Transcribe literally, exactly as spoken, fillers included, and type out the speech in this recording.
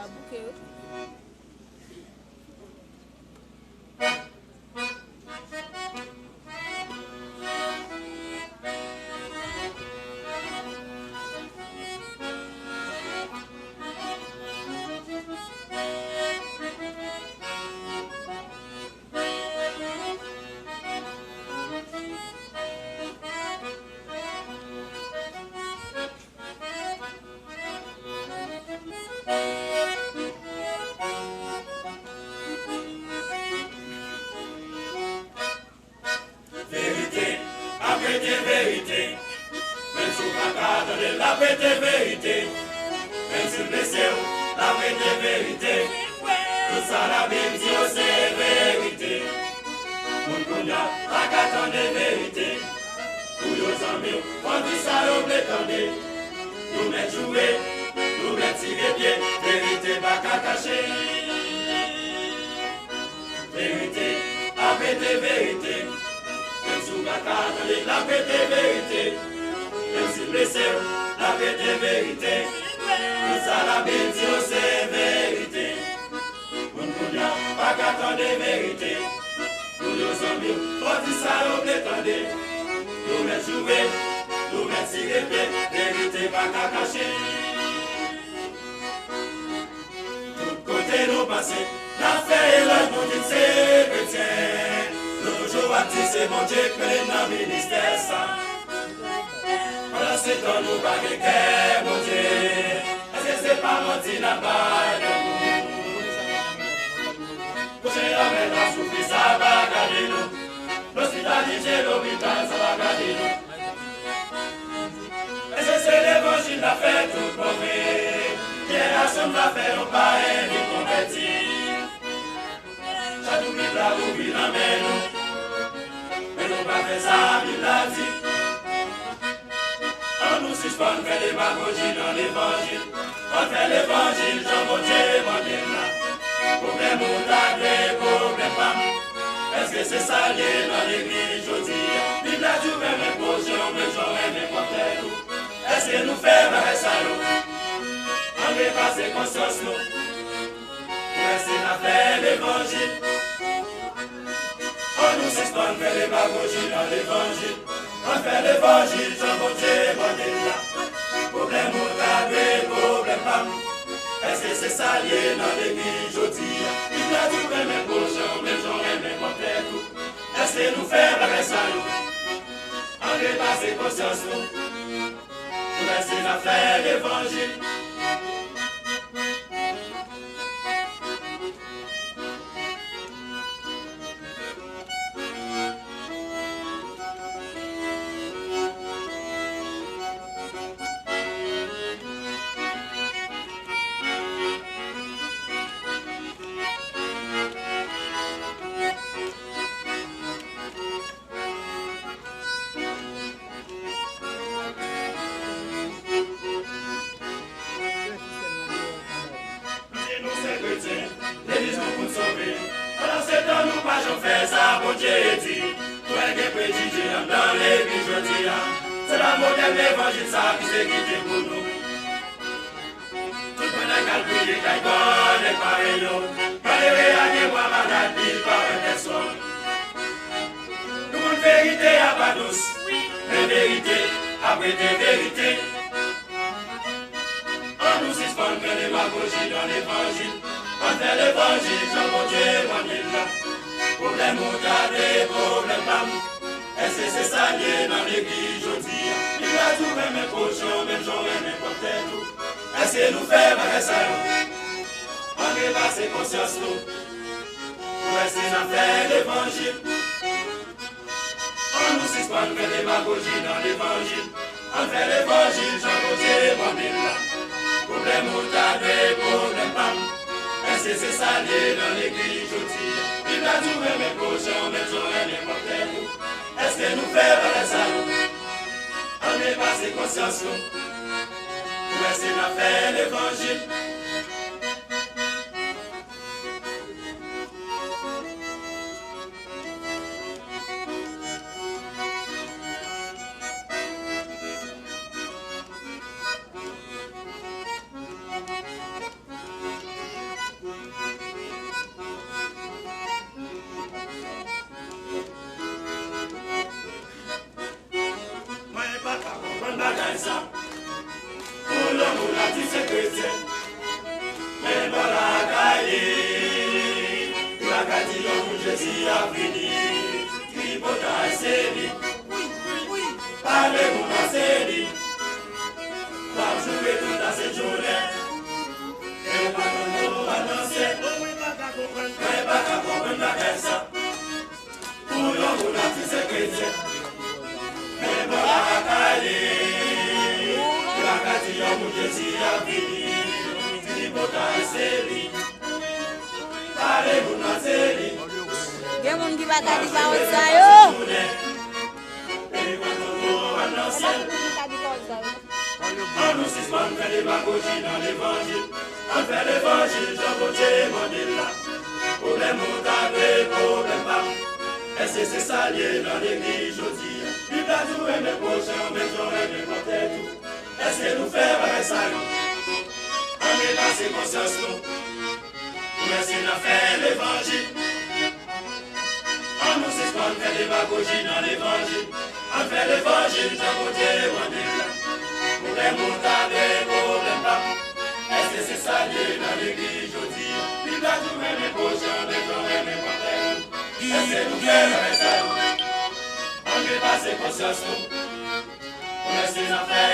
Bouke, wi. Verite ap rete verite. Menm si w pa ka tande l, l ap rete verite. Menm si l blese w, l ap rete verite. Tout sa Labib di yo se verite. Moun kounye a pa ka tande verite. Pou yo zanmi w, fò di sa yo vle tande. Nou mèt joure, nou mèt tire pye, verite pa ka kache. Verite ap rete verite. Menm si w pa ka tande l, l ap rete verite. Menm si l blese w, l ap rete verite. Tout sa Labib di yo se verite. Moun kounye a pa ka tande verite. Pou yo zanmi w, fò di sa yo vle tande. Nou mèt joure, nou mèt tire pye, verite pa ka kache. Tout kote nou pase, n ap fè elòj, nou di n se kretyen. Nou toujou ap di se Bondye k mennen n nan ministè sa. Pandansetan nou pa gen kè Bondye. Èske se pa manti n ap bay tèt nou? Kouche anmè la soufri sa pa gade nou. Lospitalite lopital sa pa gade nou. Èske se levanjil n ap fè tout bon vre? Jenerasyon n ap fè yon payen vin konvèti. Chak jou Bib la ouvri nan men nou. Men nou pa fè sa Bib la di. An nou sispann fè demagoji nan levanjil. Ann fè levanjil jan Bondye mande n la. Pwoblèm ou ta dwe, pwoblèm pa m. Èske se sa l ye nan legliz jodi a? Bib la di w renmen pwochen w menm jan w renmen pwòp tèt ou. Èske nou fè bagay sa yo? Ann repase konsyans nou. Pou èske n ap fè levanjil? An nou sispann fè demagoji nan levanjil. Ann fè levanjil jan Bondye mande n la. Pwoblèm ou ta dwe, pwoblèm pa m. Èske se sa l ye nan legliz jodi a? Bib la di w renmen pwochen w menm jan w renmen pwòp tèt ou. Èske nou fè bagay sa yo? Ann repase konsyans nou. Pou èske n ap fè levanjil? Si nou se kretyen, legliz nou pou n sove. Pandansetan nou pa janm fè sa Bondye di. Twò gen prejije anndan legliz jodi a. Se pa modèl levanjil sa ki se kite pou nou. Tout pandan k al priye kay bò nèg parèy yo. Malere a gen bwa malad, li pa wè pèsonn. Nou konn verite a pa dous, men verite ap rete verite. An nou sispann fè demagoji nan levanjil. Ann fè levanjil jan Bondye mande n la. Pwoblèm ou ta dwe, pwoblèm pa m. Èske se sa l ye nan legliz jodi a? Bib la di w renmen pwochen w menm jan w renmen pwòp tèt ou. Èske nou fè bagay sa yo? Ann repase konsyans nou. Pou èske n ap fè levanjil? An nou sispann fè demagoji nan levanjil. Ann fè levanjil jan Bondye mande n la. Pwoblèm ou ta dwe, pwoblèm pa m. Èske se sa l ye nan legliz jodi a? Bib la di w renmen pwochen w menm jan w renmen pwòp tèt ou. Èske nou fè bagay sa yo? Ann repase konsyans nou. Pou èske n ap fè levanjil? Pou yon moun ap di se kretyen, men bò lakay li, li pa ka di yon moun Jezi ap vini. Tripotay se li, pale moun nan se li, w ap joure tout lasent jounen, men w pa konn non w anonse. Mwen pa ka konprann bagay sa. Pou yon moun ap di se kretyen, men bò lakay li, li pa ka di yon moun Jezi ap vini. Tripotay se li, pale moun nan se li. Gen moun ki pa ka di pawòl sa yo. Epi konn moun anonse. Ann nou sispann fè demagoji nan levanjil. Ann fè levanjil jan Bondye mande l la. Pwoblèm ou ta vle, pwoblèm pa m. Èske se sa l ye nan legliz jodi a? Bib la di w renmen pwochen w menm jan w renmen kò tèt ou. Èske nou fè bagay sa yo? Ann repase konsyans nou. Pou èske n ap fè levanjil? Ann nou sispann fè demagoji nan levanjil. Ann fè levanjil jan Bondye mande l la. Pwoblèm ou ta vle, pwoblèm pa m. Èske se sa l ye nan legliz jodi a? Bib la di w renmen pwochen w menm jan w renmen kò tèt ou. Èske nou fè bagay sa yo? Ann repase konsyans nou. Pou èske n ap fè